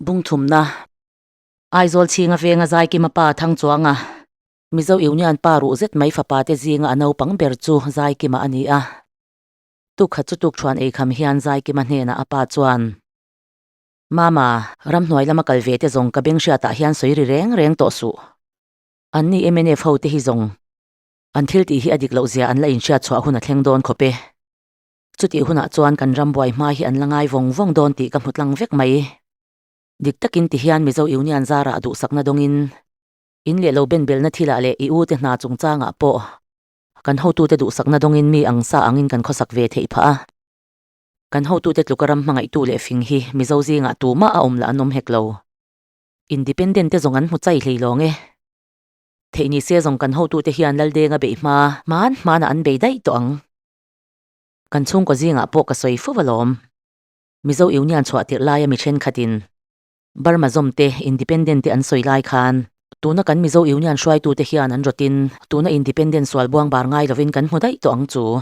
Bungthumna, Aizawl chhinga venga Zaikima pa Thangchuanga, Mizo Union pa ruh zet mai fapa te zinga a naupang ber chu Zaikima a ni a. Tukkhat chu tukṭhuan eikham hian Zaikima hnenah a pa chuan, Mama, ramhnuai lama kal ve te zawng ka beng hriatah hian sawi ri reng reng tawh suh. Anni mnf ho te hi zawng an thil tih hi a dik loh zia an la inhriat chhuah hun a thleng dawn khawp e. Chutih hunah chuan kan ram buai hma hi an la ngai vawng vawng dawn tih ka hmu tlang vek mai. Dik takin ti hian Mizo Union zarah duhsakna dawngin in leh lo ben belna thilah leh i u te hna chungchangah pawh kan hotute duhsakna dawngin mi ang sa angin kan khawsak ve theih phah a. Kan hotute tluka ram hmangaihtu leh fing hi Mizo zingah tumah a awm lah an awm hek lo. Independent te zawng an hmu chai hlei lawng e. Theih ni se zawng kan hotute hian Laldenga beih hma hman hmanah an bei daih tawh ang. Kan chhungkaw zingah pawh ka sawi fo alawm. Mizo Union chhuah tirh laia mi thenkhatin Burma zawm te, Independent te an sawi lai khan tuna kan Mizo Union hruaitute hian an rawtin tuna Independent sual buang bar ngai lovin kan hmu daih tawh ang chu.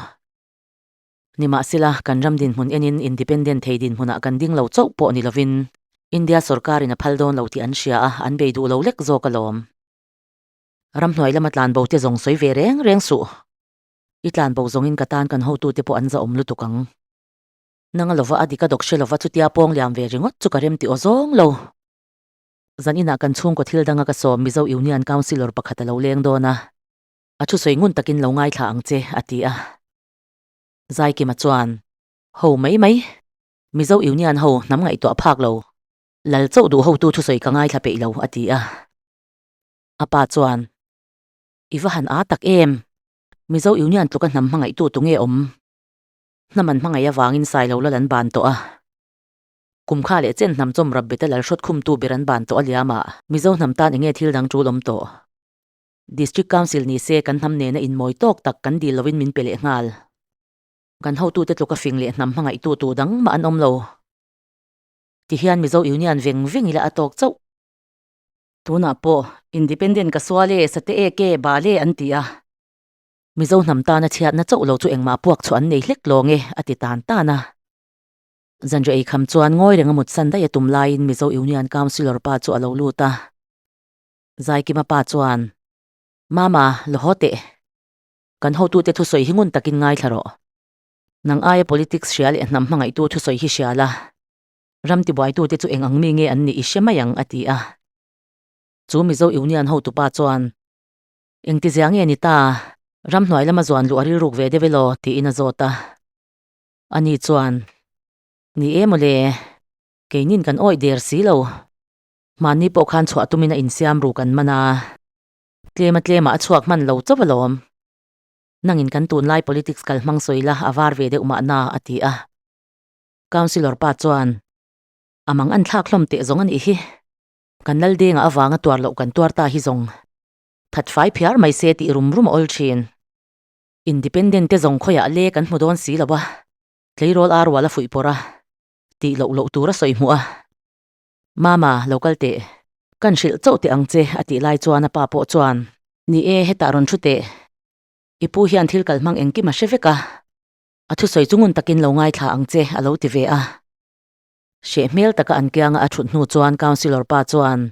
Nimahsela, kan ram dinhmun enin Independent thei dinhmunah kan ding lo chauh pawh ni lovin India sorkarin a phal dawn lo tih an hria a, an bei duh lo lek zawk alawm. Ramhnuai lama tlanbo te zawng sawi ve reng reng suh. I tlanbo zawngin ka tan kan hotute pawh an zahawm lutuk ang. Nanga lova a dik a dawk hre lova chutia pawng liam ve ringawt chu ka rem tih aw zawng lo. Zan inah kan chhungkaw thil danga ka sawm Mizo Union Councillor pakhat a lo leng dawn a, a thusawi ngun takin lo ngaithla ang che, a ti a. Zaikima chuan, Ho mai mai, Mizo Union ho hnam ngaihtuah phak lo, lal chauh duh hotu thusawi ka ngaithla peih lo, a ti a. A pa chuan, I va han aa tak em? Mizo Union tluka hnam hmangaihtu tu nge awm? Hnam an hmangaih avangin Sailo lal an ban tawh a. Kum kha leh chen hnam chawm rap beta lal hrawt khumtu ber an ban tawh a liamah Mizo hnam tan enge thil dang tul awm tawh? District Council ni se kan hnam nena inmawi tawk tak kan dil lovin min pe leh nghal. Kan hotute tluka fing leh hnam hmangaihtu tu dang mah an awm lo. Tihian Mizo Union veng veng ila a tawk chauh. Tunah pawh Independent ka sual e, sate ek e, bal e an ti a. Mizo hnam tana chhiatna chauh lo chu engmah puak chhuah an nei hlek lawng e, a ti tan tan a. Zanriah eikham chuan ngawi renga mutsan daih a tum laiin Mizo Union Councillor pa chu a lo lut a. Zaikima pa chuan, Mama, la haw teh. Kan hotute thusawi hi ngun takin ngaithla rawh. Nang aia politics hria leh hnam hmangaihtu thusawi hi hria la. Ram tibuaitute chu eng ang mi nge an nih i hre mai ang, a ti a. Chu Mizo Union hotupa chuan, Engtizia nge ni ta? Ramhnuai lama zuan luh a rilruk ve deuh elaw? tiin a zawt a. Ani chuan, Ni e mawle, keinin kan awih der si lo. Mahni pawh khan chhuah tumin a insiam ru kan man a, tlema tlemah a chhuak hman lo chauh alawm. Nangin kan tunlai politics kal hmang sawi la a var ve deuh mahna, a ti a. Councillor pa chuan, A mang an thlak hlawm teh zawng a nih hi. Kan Laldengah avanga tuar loh kan tuar ta hi zawng. That fai phiar mai se tih rum rum a awl thin. Independent te zawng khawiah le kan hmu dawn si lo a, tleirawl ar rual a fuih pawrh a, tih loh loh tur a sawi hmuh a. Mama, lo kal teh. Kan hrilh chauh teh ang che, a tih lai chuan a pa pawh chuan, Ni e, hetah rawn thu teh. I pu hian thil kal hmang engkim a hre vek a. A thusawi chu ngun takin lo ngaithla ang che, a lo ti ve a. Hreh hmel taka an kianga a thut hnu chuan Councillor pa chuan,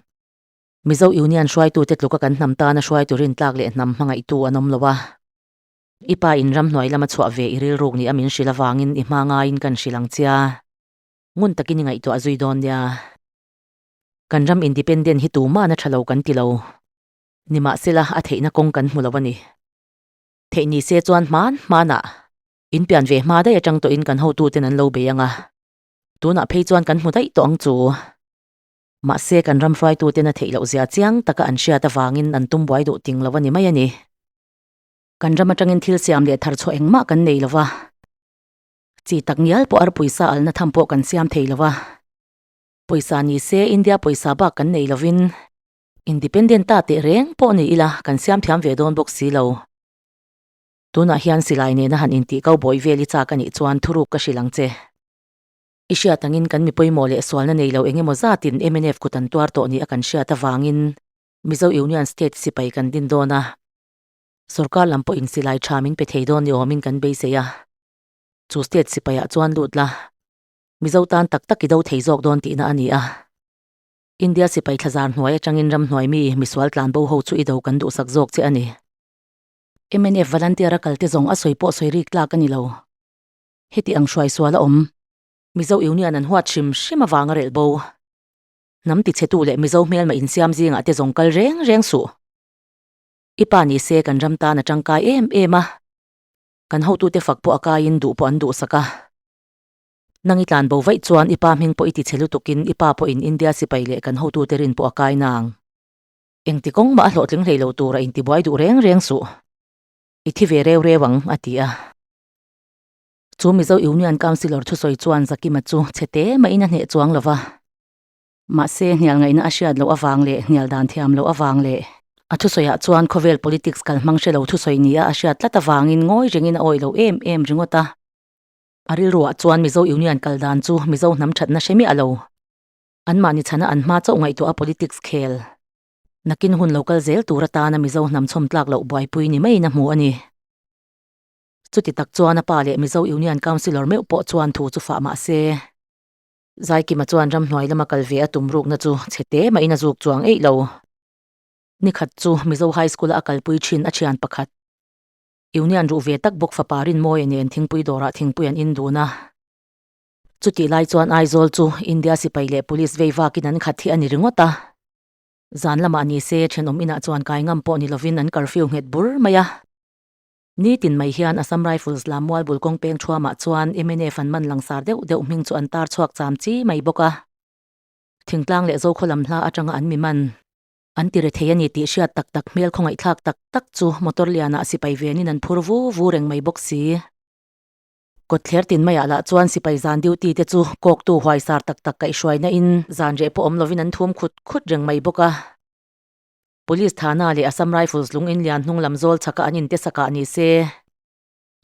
Mizo Union hruaitute tluka kan hnam tana hruaitu rintlak leh hnam hmangaihtu an awm lo a. I pa in ramhnuai lama chhuah ve i rilruk nih a min hrilh avangin i hma ngaiin kan hrilh ang che a. Ngun takin i ngaihtuah zui dawn nia. Kan ram independent hi tumahna tha lo kan ti lo. Nimahsela a theihna kawng kan hmu lo a ni. Theih ni se chuan hman hmanah in pian ve hma daih atang tawhin kan hotuten an lo bei ang a. Tunah phei chuan kan hmu daih tawh ang chu. Mahse kan ram hruaituten a theih loh zia chiang taka an hriat avangin an tum buai duh ting lo a ni mai a ni. Kan ram atangin thil siam leh thar chhuah engmah kan nei lo va. Chi tak ngial pawh ar pawisa alna tham pawh kan siam thei lo a. Pawisa ni se India pawisa bak kan nei lovin Independent ta teh reng pawh ni ila kan siam thiam ve dawn bawk si lo. Tunah hian silai nena han intih kau bawi vel i chak a nih chuan thuruk ka hrilh ang che. I hriat angin kan mi pawimawh leh sualna nei lo eng emaw zatin mnf kut an tuar tawh ni a kan hriat avangin Mizo Union State sipai kan din dawn a. Sorkar lam pawhin silai tha min pe thei dawn ni awmin kan beisei a. Chu state sipaiah chuan lut la, Mizo tan tak tak i do thei zawk dawn tihna a ni a. India sipai thlazar hnuai atangin ramhnuai mi misual tlanbo ho chu i do kan duhsak zawk che a ni. Mnf volunteer a kalte zawng a sawi pawh sawi rik tlak a ni lo. Heti ang hruai sual a awm. Mizo Union an huat hrim hrim avanga relh bo. Hnam tichhetu leh Mizo hmelma insiam zingah te zawng kal reng reng suh. I pa ni se kan ram tan a tangkai em em a. Kan hotute fak pawh a kaiin duh pawh an duhsak a. Nang i tlan bo vaih chuan i pa hming pawh i tichhe lutukin i pa pawhin India sipai leh kan hotute rin pawh a kai nang. Engti kawng mah a hlawhtling hlei lo tura intibuai duh reng reng suh. I thi ve reu reu ang, a ti a. Chu Mizo Union Councillor thusawi chuan Zakima chu chhe te mahin a hneh chuang lo va. Mahse, hnial ngaihna a hriat loh avang leh hnial dan thiam loh avang leh a thusawiah chuan khawvel politics kal hmang hre lo thusawi nia a hriat tlat avangin ngawi rengin a awih lo em em ringawt a. A rilruah chuan Mizo Union kal dan chu Mizo hnam thatna hre miah lo. Anmahni chhana an hma chauh ngaihtuah a politics khel. Nakin hun lo kal zel tur atana Mizo hnam chhawm tlak loh buaipui ni maiin a hmu a ni. Chuti tak chuan a pa leh Mizo Union Councillor meuh pawh chuan thu chu fah mah se. Zaikima chuan ramhnuai lama kal ve a tum rukna chu chhe te mahin a zuk chuang eih lo. Nikhat chu Mizo High School-a a kalpui thin a thian pakhat. Union ruh ve tak bawk fapa Rinmawia nen thingpui dawrah thingpui an in dun a. Chutih lai chuan Aizawl chu India sipai leh Police vei vakin an khat hi a ni ringawt a. Zan lamah ni se thenawm inah chuan kai ngam pawh ni lovin an curfew nghet bur mai a. Nitin mai hian Assam Rifles lam mualbul kawng peng thuamah chuan mnf an man langsar deuh deuh hming chu an tar chhuak cham chi mai bawk a. Thingtlang leh Zokhaw lam hla atanga an mi man. An ti rethei a ni tih hriat tak tak hmel khawngaihthlak tak tak chu motor lianah sipai venin an phur vu vu reng mai bawk si. Kawtthler tin maiah lah chuan sipai zan duty te chu kawktu huaisar tak tak kaihhruaina in zan reh pawh awm lovin an thum khut khut reng mai bawk a. Police Thana leh Assam Rifles lung in lian hnung lam zawl chhaka an inte sakah ni se.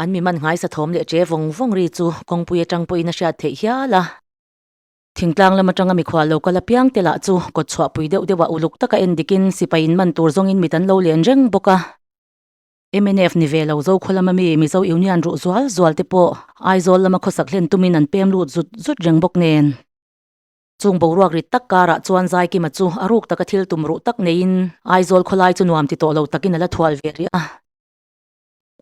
An mi man nghaisa thawm leh che vawng vawng ri chu kawngpui atang pawhin a hriat theih hial a. Thingtlang lam atanga mikhual lo kal apiang te lah chu kawt chhuahpui deuh deuhah uluk taka en dikin sipai in man tur zawngin mit an lo len reng bawk a. Mnf ni ve lo Zokhaw lama mi Mizo Union ruh zual zual te pawh Aizawl lama khawsak hlen tumin an pem lut zut zut reng bawk nen. Chung boruak rit tak karah chuan Zaikima chu a ruk taka thil tum ruh tak neiin Aizawl khawlai chu nuam ti tawh lo takin a la thual ve rih a.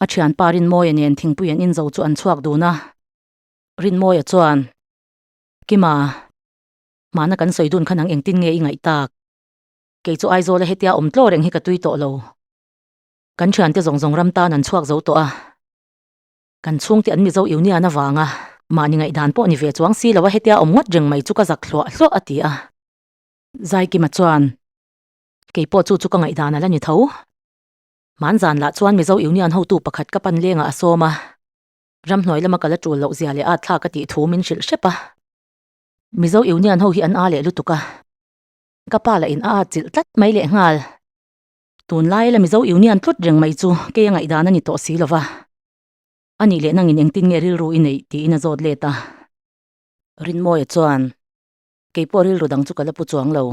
A thianpa Rinmawia nen thingpui an inzo chu an chhuak dun a. Rinmawia chuan. Kima, hmana kan sawi dun kha nang engtin nge i ngaih tak? Kei chu Aizawla hetia awm tlaw reng hi ka tui tawh lo. Kan thiante zawng zawng ram tan an chhuak zo tawh a. Kan chhungte an Mizo Union avanga mahni ngaihdan pawh ni ve chuang si lo a hetia awm ngawt reng mai chu ka zak hluah hluah a ti a. Zaikima chuan, Kei pawh chu chu ka ngaihdan a la ni tho. Hmanzan lah chuan Mizo Union hotu pakhat ka pan lengah a sawm a. Ramhnuai lama ka la tul loh zia leh at thlak a tih thu min hrilh hrep a. Mizo Union ho hi an a leh lutuk a. Ka pa lah in a at chilh tlat mai leh nghal. Tunlai la Mizo Union tlut reng mai chu kei a ngaihdan a ni tawh si lova. A nih leh nangin engtin nge rilru i neih tiin a zawt let a. Rinmawia chuan, Kei pawh rilru dang chu ka la pu chuang lo.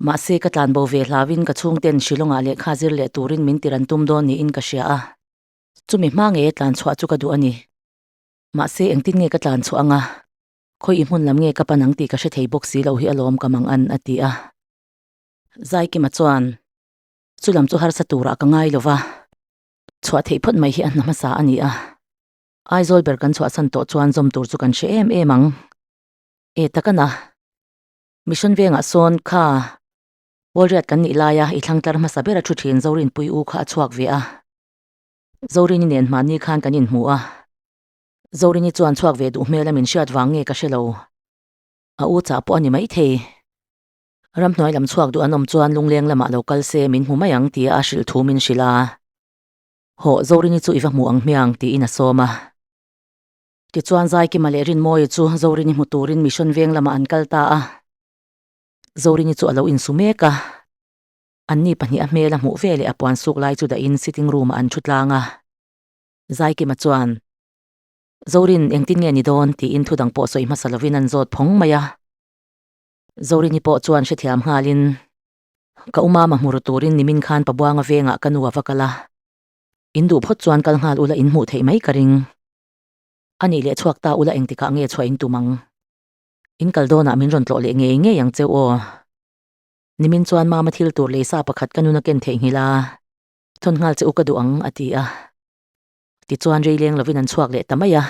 Mahse ka tlanbo ve hlauin ka chhungten Shillong-ah lehkha zir leh turin min tir an tum dawn niin ka hria a. Chumi hma nge tlan chhuah chu ka duh a ni. Mahse engtin nge ka tlan chhuah anga? Khawi i hmun lam nge ka pan ang tih ka hre thei bawk si lo hi alawm ka mang an a ti a. Zaikima chuan, Chu lam chu harsa turah ka ngai lo va, chhuah theih phawt mai hi a hna hmasa a ni a. Aizawl ber kan chhuahsan tawh chuan zawm tur chu kan hre em em ang. E tak a na. Mission vengah sawn kha Wallriat kan nih laia i thlangtlar hmasa ber a thu thin Zorinpui u kha a chhuak ve a. Zorini nen hmahni khan kan inhmu a, Zorini chuan chhuak ve duh hmel a min hriat vang nge ka hre lo. A u chah pawh a ni maithei. Ramhnuai lam chhuak duh an awm chuan lungleng lamah lo kal se min hmu mai ang tia a hrilh thu min hrilh a. Hawh, Zorini chu i va hmu ang hmiang tiin a sawm a. Tichuan Zaikima leh Rinmawia chu Zorini hmu turin Mission veng lamah an kal ta a. Zorini chu a lo insu mek a. Anni pahnih a hmel a hmuh ve leh a puan suk lai chu dahin sitting room ah an thu tlang a. Zaikima chuan, Zorin, engtin nge ni dawn? tiin thu dang pawh sawi hmasa lovin an zawt phawng mai a. Zorini pawh chuan hrethiam nghalin, Ka u mama hmu ru turin nimin khan Pabuanga vengah ka nu a va kal a. In duh phawt chuan kal nghal ula in hmuh theih mai ka ring. A nih leh chhuak ta ula engtikah nge chhuah in tum ang? In kal dawnah min rawn tlawh leh ngei ngei ang cheu aw. Nimin chuan mama thil tur leisa pakhat ka nun a ken theihnghilh a, thawn nghal che u ka duh ang, a ti a. Tichuan rei leng lovin an chhuak leh ta mai a.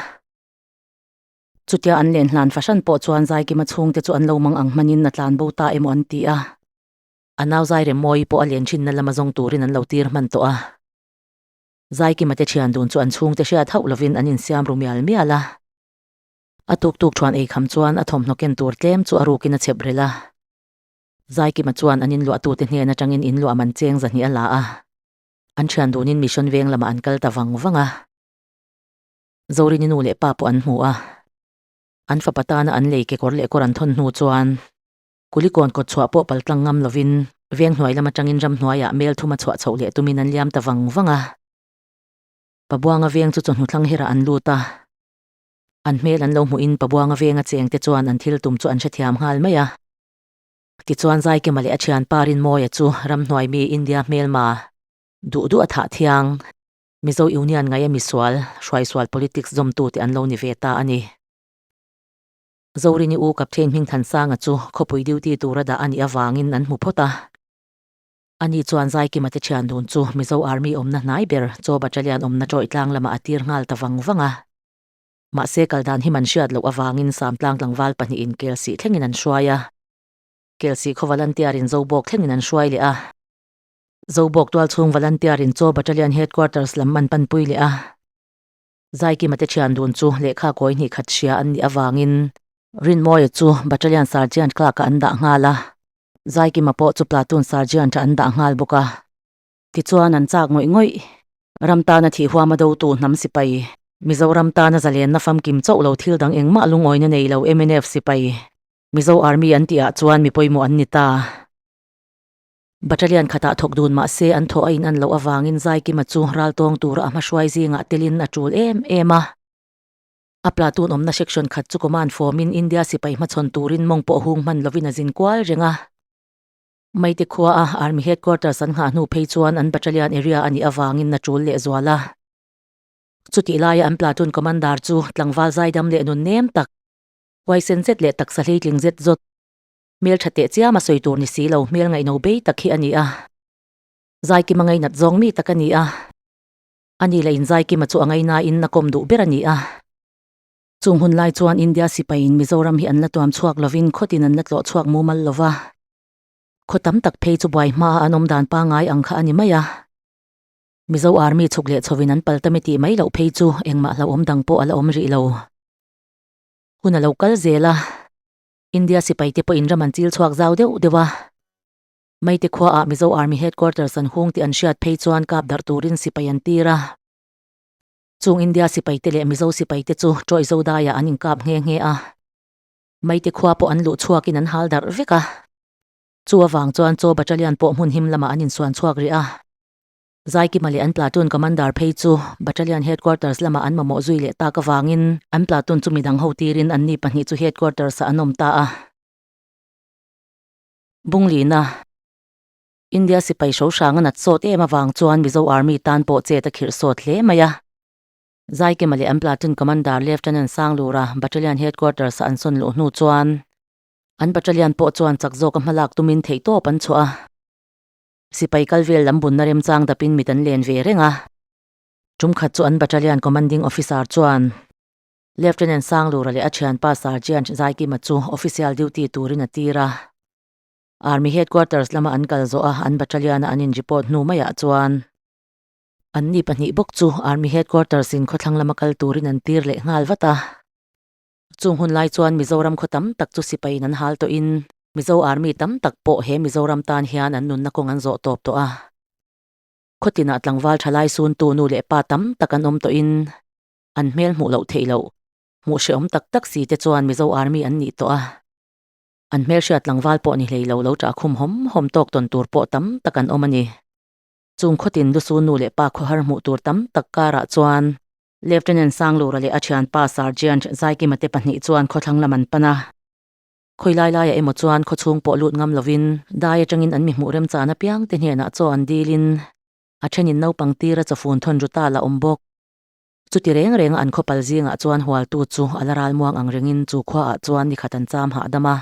Chutia an len hlan fahran pawh chuan Zaikima chhungte chu an lo mang ang hmanin a tlan bo ta emaw an ti a. A nau zai rem mawi pawh a len thinna lama zawng turin an lo tir hman tawh a. Zaikima te thian dun chu an chhungte hriat hauh lovin an insiam ru mial mial a. A tuk tuk thuan ei kham chuan a thawmhnaw ken tur tlem chu a rukin a chep rel a. Zaikima chuan an inluahtute hnen atangin inluah man cheng zahnih a la a. An thian dunin Mission veng lamah an kal ta vang vang a. Zorini nu leh pa pawh an hmu a. An fapa tana an lei kekawr leh kawr an thawn hnu chuan Kulikawn kawt chhuah pawh pal tlang ngam lovin veng hnuai lam atangin ramhnuaiah mel thuma chhuah chhoh leh tumin an liam ta vang vang a. Pabuanga veng chu chawhnu thlang herah an lut a. An hmel an lo hmuhin Pabuanga venga chengte chuan an thil tum chu an hrethiam nghal mai a. Tichuan Zaikima leh a thianpa Rinmawia chu ramhnuai mi India hmelma duh duh a thah thiang. Mizo Union ngaia misual, hruaisual politics zawmtute an lo ni ve ta a ni. Zorini u Captain Hmingthansanga chu khawpui duty tura dah a nih avangin an hmu phawt a. Ani chuan Zaikima te thian dun chu Mizo Army awmna hnai ber Chaw Battalion awmna tawih tlang lamah a tir nghal ta vang vang a. Mahse kal dan hi man hriat loh avangin Samtlang tlangval pahnihin Kelsih thlengin an hruai a. Kelsih khaw volunteer in Zobawk thlengin an hruai leh a. Zobawk tualchhung volunteer in Chaw Battalion Headquarters lam an panpui leh a. Zaikima te thian dun chu lehkha kawi hnih khat hria an nih avangin Rinmawia chu Battalion Sergeant Clerk ah an dah nghal a, Zaikima pawh chu Platoon Sergeant ah an dah nghal bawk a. Tichuan an chak ngawih ngawih. Ram tana thih huama dotu hnam sipai, Mizoram tana zalenna famkim chauh lo thil dang engmah lungawina nei lo mnf sipai, Mizo Army an tih ah chuan mi pawimawh an ni ta. Battalion khatah thawk dun mah se an thawh a in an loh avangin Zaikima chu ral tawng tura a hmahruai zingah telin a tul em em a. A platoon awmna section khat chu command form in India sipai hmachhawn turin mawng pawh hung hman lovin a zin kual reng a. Maite khua a Army headquarters an nghah hnu phei chuan an battalion area a nih avangin a tul lehzual a. Chutih laia an platoon commander chu tlangval zaidam leh nun nem tak, huaisen zet leh taksa hleitling zet zawt, Hmel tha teh chiam a sawi tur ni si lo, hmel ngaihno bei tak hi a ni a. Zaikima ngainat zawng mi tak a ni a. Ani lah in Zaikima chu a ngainain a kawm duh ber a ni a. Chung hun lai chuan India sipaiin Mizoram hi an la tuam chhuak lovin khawtin an la tlawh chhuak mumal lo va. Khaw tam tak phei chu buai hmaa an awm dan pangngai ang kha a ni mai a. Mizo Army chhuk leh chhovin an pal ta mi tih mai loh phei chu engmah hlauhawm dang pawh a la awm rih lo. Hun a lo kal zel a. India sipaite pawhin ram an chil chhuak zau deuh deuh a. Maite khuaah Mizo Army Headquarters an hung tih an hriat phei chuan kap darh turin sipai an tir a. Chung India sipaite leh Mizo sipaite chu Troy Zodaiah an inkap nghe nghe a. Maite khua pawh an luh chhuakin an hal darh vek a. Chu avang chuan Chaw Battalion pawh hmun him lamah an insuan chhuak rih a. Zaikima leh an platoon commander phei chu Battalion headquarters lamah an mamawh zui leh tak avangin an platoon chu midang ho tirin anni pahnih chu headquarters ah an awm ta a. Bunglina, India sipai hro hrang a nat sawt em avang chuan Mizo Army tan pawh chet a khirh sawt hle mai a. Zaikima leh an platoon commander Lieutenant Sanglura Battalion headquarters ah an sawn luh hnu chuan an battalion pawh chuan chak zawka hmalak tumin theihtawp an chhuah a. Sipai kal vel lam bunna remchang dapin mit an len ve reng a. Tum khat chu an battalion commanding officer chuan Lieutenant Sanglura leh a thianpa Sergeant Zaikima chu official duty turin a tir a. Army headquarters lama an kal zawh a, an battalion-a an in-report hnu maiah chuan anni pahnih bawk chu Army headquarters in khawthlang lama kal turin an tir leh nghal vat a. Chung hun lai chuan Mizoram khaw tam tak chu sipaiin an hal tawhin Mizo Army tam tak pawh he Mizoram tan hian an nunna kawng an zawh tawp tawh a. Khaw tinah tlangval thalai suntu nu leh pa tam tak an awm tawhin an hmel hmuh loh theih loh, hmuh hrehawm tak tak si te chuan Mizo Army an nih tawh a. An hmelhriat tlangval pawh ni hlei lo lo ṭah khum hawm hawm tawk tawn tur pawh tam tak an awm a ni. Chung khaw tin lusu nu leh pa khawhar hmuh tur tam tak karah chuan Lieutenant Sanglura leh a thianpa Sergeant Zaikima te pahnih chuan khawthlang lam an pan a. Khawi lai laiah emaw chuan khawchhung pawh lut ngam lovin dai atangin an mi hmuh remchan apiang te hnenah chaw an dilin a thenin naupang tira chawfun thawn ru ta la awm bawk. Chuti reng renga an khawpal zingah chuan hualtu chu a la ralmuang ang rengin chu khuaah chuan nikhat an cham hahdam a.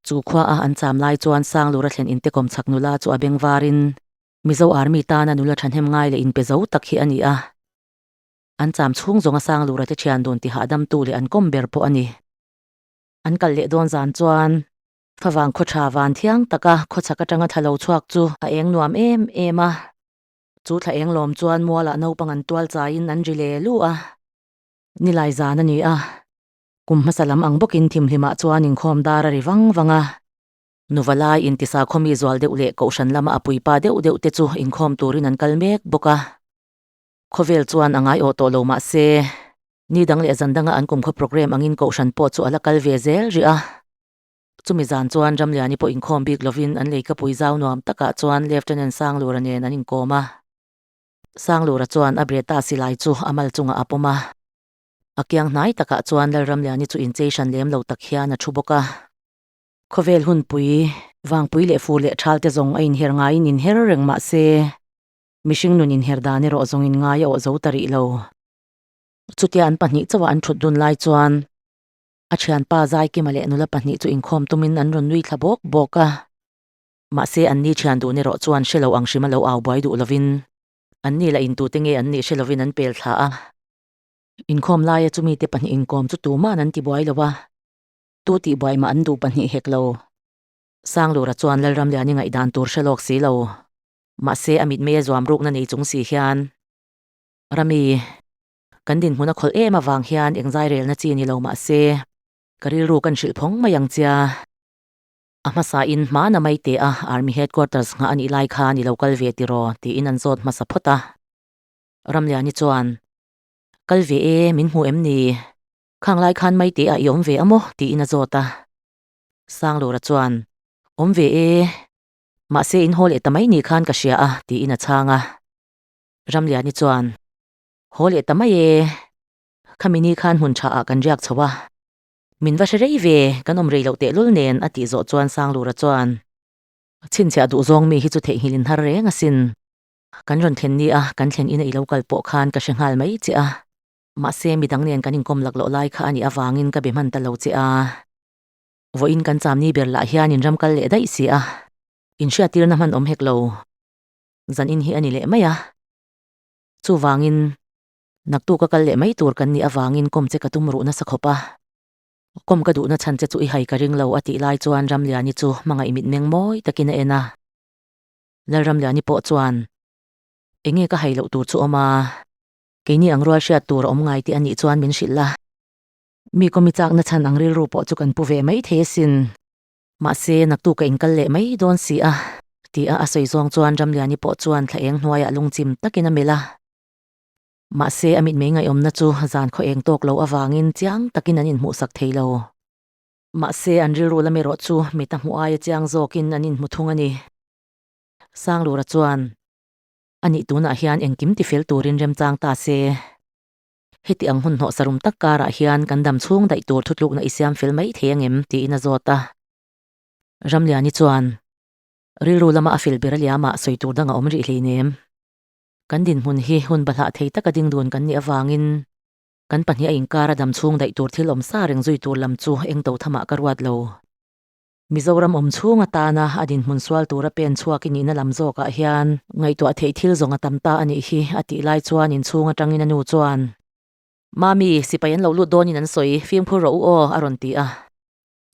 Chu khua a an cham lai chuan Sanglura thlen inte kawm chhak nula chu a beng varin Mizo Army tana nula thahnem ngai leh inpe zo tak hi a ni a. An cham chhung zawnga Sanglura te thian dun tihah damtu leh an kawm ber pawh a ni. An kal leh dawn zan chuan Favang khaw tha van thiang taka khaw chhak atanga thla lo chhuak chu a eng nuam em em a. Chu thla eng lawm chuan mualah naupang an tual chaiin an ri le lu a. Nilai zan a ni a. Kum hmasa lam ang bawkin thimhlimah chuan inkhawm dar a ri vang vang a. Nuva lai intisa khawmi zual deuh leh kohhran lama a puipa deuh deuh te chu inkhawm turin an kal mek bawk a. Khawvel chuan a ngai awh tawh lo mah se, ni dang leh zan danga an kumkhaw programme angin kohhran pawh chu a la kal ve zel rih a. Chumi zan chuan Ramliani pawh inkhawm bik lovin an leikapui zau nuam takah chuan Lieutenant Sanglura nen an inkawm a. Sanglura chuan a Bretta silai chu a mal chungah a pawm a. A kiang hnai takah chuan Lalramliani chu inchei hran lem lo tak hian a thu bawk a. Khawvel hunpui, vangpui leh fur leh thal te zawng a inher ngaiin inher reng mah se, mihring nun inher dan erawh zawng in ngai a awh zo ta rih lo. Chutia an pahnih chauha an thut dun lai chuan A thianpa Zaikima leh nula pahnih chu inkhawm tumin an rawn nui thla bawk bawk a. Mahse anni thian duh erawh chuan hre lo ang hrim a lo au buai duh lovin anni lah intute nge an nih hre lovin an pel thla a. Inkhawm laia chumi te pahnih inkawm chu tuma'n an ti buai lo a, tu tih buai mah an duh pahnih hek lo. Sanglura chuan Lalramliani ngaihdan tur hre lawk si lo. Mahse a mitmei a zuam rukna nei chung si hian Rami, Kan dinhmun a khawlh em avang hian engzai relna chi ni lo mah se, ka rilru kan hrilh phawng mai ang chia. A hmasa in hma na mai teh a, Army Headquarters nghah a nih lai khan i lo kal ve tiraw? tiin an zawt hmasa phawt a. Ramliani chuan, Kal ve e, min hmu em ni? Khang lai khan mai teh ah i awm ve a maw? tiin a zawt a. Sanglura chuan, Awm ve e, mahse in haw leh ta mai ni khan ka hria a, tiin a chhang a. Ramliani chuan, Haw leh ta mai e, khami ni khan hmun tha ah kan riak chho a, min va hre rei ve, kan awm rei loh tehlul nen a tih zawh chuan Sanglura chuan chhinchhiah duh zawng mi hi chu theihnghilh in har reng asin, kan rawn thlen ni a, kan thlen ina i lo kal pawh khan ka hre nghal mai che a, mahse midang nen kan inkawm lak loh lai kha a nih avangin ka be hman ta lo che a, vawiin kan cham ni ber lah hian in ram kal leh daih si a, inhriattirna hman awm hek lo, zan in hi a ni leh mai a. Chuvangin, naktuk a kal leh mai tur kan nih avangin kawm che ka tum ruh nasa khawp a. Kawm ka duhna chhan che chu i hai ka ring lo a tih lai chuan Ramliani chu hmangaih mitmeng mawi takin a en a. Lalramliani pawh chuan, Enge ka hai loh tur chu awm a, keini ang rual hriat tur a awm ngai tih a nih chuan min hrilh la. Mi kawmi chakna chhan ang rilru pawh chu kan pu ve mai thei asin. Mahse, naktuk ka inkal leh mai dawn si a, ti a a sawi zawng chuan Ramliani pawh chuan thla eng hnuaiah lungchim takin a melh a. Mahse, a mitmei ngaihawmna chu zan khaw eng tawk lo avangin chiang takin an inhmuhsak thei lo. Mahse, an rilru lam erawh chu mit a hmuh aia chiang zawkin an inhmu thung a ni. Sanglura chuan, Anih tunah hian engkim tifel turin remchang ta se. Heti ang hun hnawh sarum tak karah hian kan dam chhung daih tur thutlukna i siam fel mai thei angem? tiin a zawt a. Ramliani chuan, Rilru lama a fel ber a liamah sawi tur dang a awm rih hleinem. Kan dinhmun hi hun bahlah thei taka ding dun kan nih avangin kan pahnih a inkara dam chhung daih tur thil awm sa reng zui tur lam chu eng to thamah ka ruat lo. Mizoram awm chhung atana a dinhmun sual tura pen chhuak i nihna lam zawkah hian ngaihtuah theih thil zawng a tam ta a nih hi a tih lai chuan inchhung atangin a nu chuan, Mami, sipai an lo lut dawnin an sawi, fimkhur rawh u aw a rawn ti a.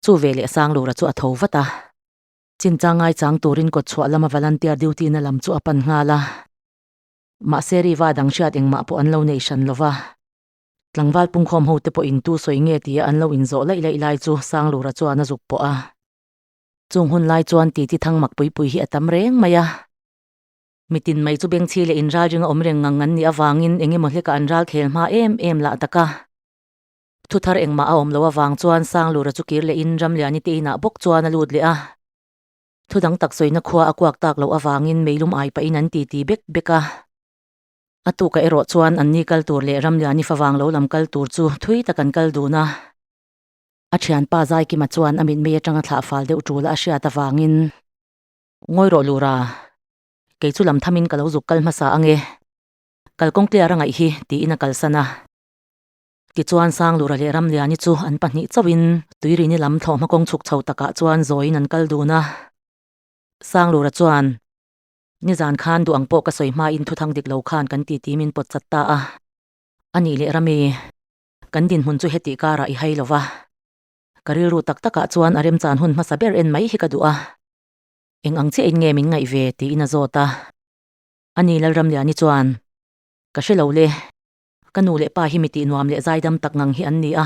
Chu veleh Sanglura chu a tho vat a. Chinchang ngaichang turin kawtchhuah lama volunteer duty na lam chu a pan nghal a. Mahse Riva dang hriat engmah pawh an lo nei hran lo va. Tlangval pungkhawm ho te pawhin tu sawi nge tia an lo inzawh laih laih lai chu Sanglura chuan a zuk pawh a. Chung hun lai chuan titi thang mak pui pui hi a tam reng mai a. Mitin mai chu bengchhi leh inral ringa awm reng ngang an nih avangin eng emaw hlekah an ral khel hma em em lah tak a. Thu thar engmah a awm loh avang chuan Sanglura chu kir lehin Ramliani te inah bawk chuan a lut leh a. Thu dang tak sawina khua a kuak tak loh avangin meilum ai pahin an titi bek bek a. A tukah erawh chuan anni kal tur leh Ramliani favang lo lam kal tur chu thui tak an kal dun a. A thianpa Zaikima chuan a mitmei atanga thlah fal deuh tul a hriat avangin, Ngawi rawh Lura, kei chu lam thamin ka lo zuk kal hmasa ange, kalkawng clear a ngaih hi, tiin a kalsan a. Tichuan Sanglura leh Ramliani chu an pahnih chauhin Tuirini lam thlawhhma kawng chhuk chho takah chuan zawiin an kal dun a. Sanglura chuan, Nizan khan duh ang pawh ka sawi hmain thuthang dik lo khan kan titi min pawt chat ta a. A nih leh Rami, kan dinhmun chu heti karah i hai lo va. Ka rilru tak takah chuan a remchan hun hmasa ber en mai hi ka duh a. Eng ang chiahin nge min ngaih ve? tiin a zawt a. A ni Lalramliani chuan, Ka hre lo le. Ka nu leh pa hi mi tih nuam leh zaidam tak ngang hi an ni a.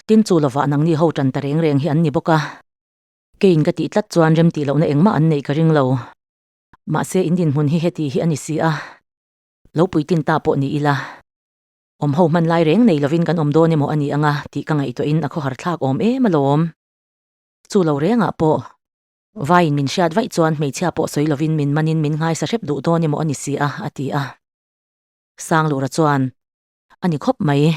Tin chu lovah nangni ho tan ta reng reng hi an ni bawk a. Keiin ka tih tlat chuan rem tih lohna engmah an neih ka ring lo. Mahse in dinhmun hi heti hi a ni si a. Lo puitin ta pawh ni ila. Awm ho hman lai reng nei lovin kan awm dawn emaw a ni anga tih ka ngaihtuahin a khawhar thlak awm em alawm. Chu lo rengah pawh Vaiin min hriat vaih chuan hmeichhia pawh sawi lovin min manin min nghaisa hrep duh dawn emaw a ni si a, a ti a. Sanglura chuan, A ni khawp mai.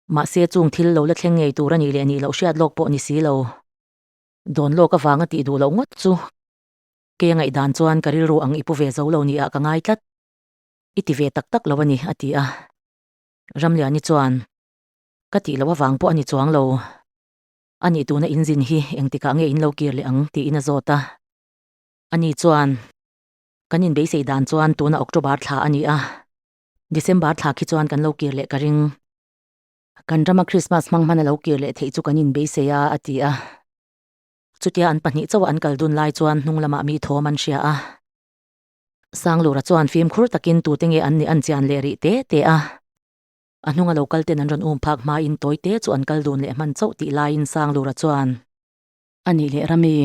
Mahse chung thil lo la thleng ngei tur a nih leh nih loh hriat lawk pawh ni si lo. Dawn lawk avanga tih duh loh ngawt chu kei a ngaihdan chuan ka rilru ang i pu ve zo lo nih ah ka ngai tlat. I ti ve tak tak lo a ni, a ti a. Ramliani chuan, Ka tih loh avang pawh a ni chuang lo. A nih tuna in zin hi engtikah nge in lo kir leh ang? tiin a zawt a. Ani chuan, Kan inbeisei dan chuan tuna October thla a ni a, December thla khi chuan kan lo kir leh ka ring. Kan rama Christmas hmang hman a lo kir leh theih chu kan inbeisei a, a ti a. Chutia an pahnih chauha an kal dun lai chuan hnung lamah mi thawm an hria a. Sanglura chuan fimkhur takin tute nge an nih an chian leh rih te te a. A hnunga lo kal ten an rawn um phak hmain tawi te chu an kal dun leh hman chauh tih laiin Sanglura chuan, A nih leh Rami,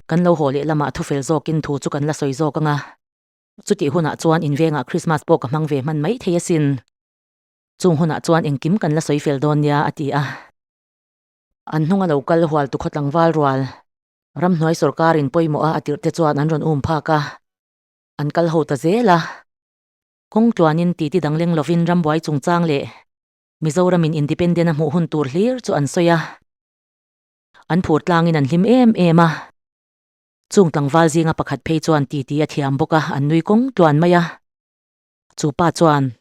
kan lo haw leh lamah thufel zawkin thu chu kan la sawi zawk ang a, chutih hunah chuan invengah Christmas pawh ka hmang ve hman mai thei asin. Chung hunah chuan engkim kan la sawi fel dawn nia, a ti a. An hnunga lo kal hual tu khawtlangval rual, ramhnuai sawrkarin pawimawh a a tirh te chuan an rawn um phak a, an kal ho ta zel a. Kawng tluanin titi dang leng lovin rambuai chungchang leh Mizoramin independent a hmuh hun tur hlir chu an sawi a. An phur tlangin an hlim em em a. Chung tlangval zinga pakhat phei chuan titi a thiam bawk a, an nui kawng tluan mai a. Chu pa chuan,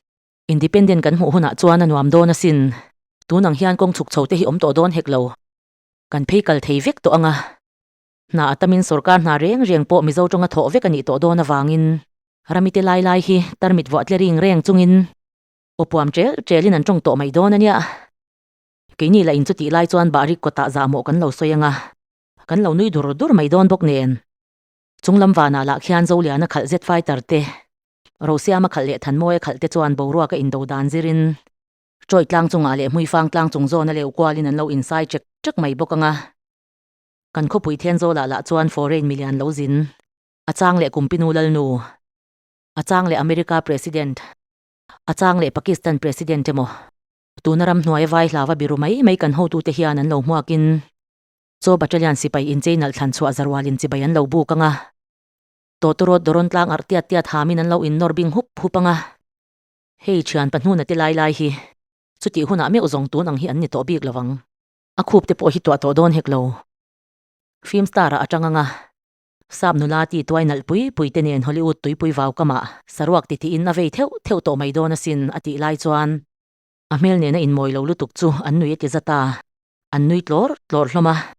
Independent kan hmuh hunah chuan a nuam dawn asin. Tun ang hian kawng chhuk chho te hi awm tawh dawn hek lo. Kan phei kal thei vek tawh ang a. Hna a tamin sorkar hna reng reng pawh Mizo tawnga thawh vek a nih tawh dawn avangin ramite lai lai hi tarmit vuah tle ring reng chungin aw puam ṭel ṭelin an ṭawng tawh mai dawn a nia. Keini lah in chutih lai chuan bahrik kawtah zahmawh kan lo sawi anga kan lo nui dur dur mai dawn bawk nen. Chunglam vanah lah khian Zoliana khalh zet fighter te, Rosiama khalh leh Thanmawia khalh te chuan boruaka indo dan zirin Ṭawih tlang chungah leh Hmuifang tlang chung zawna leu kualin an lo insai ṭek ṭek mai bawk anga. Kan khawpui Thenzawl ah lah chuan foreign milian lo zin, a chang leh Kumpinu Lalnu, a chang leh America President, a chang leh Pakistan President emaw, tuna ramhnuaia vai hlava biru mai mai kan hotute hian an lo hmuakin Chaw Battalion sipai inchei nalh thlan chhuah zarualin chibai an lo buk anga, tawtawrawt dawrawn tlang arh tiat tiat hamin an lo innawr bing hup hup anga. Hei thian pahnuna te lai lai hi chutih hunah meuh zawng tun ang hi an ni tawh bik lovang. A khup te pawh hi tuah tawh dawn hek lo. Film star ah a tang anga. Sap nula ti tuai nalh pui pui te nen Hollywood tuipui vau kamah saruak ti tiin a vei theuh theuh tawh mai dawn asin a tih lai chuan a hmel nena inmawi lo lutuk chu an nui a ti zat a, an nui tlawr tlawr hlawm a.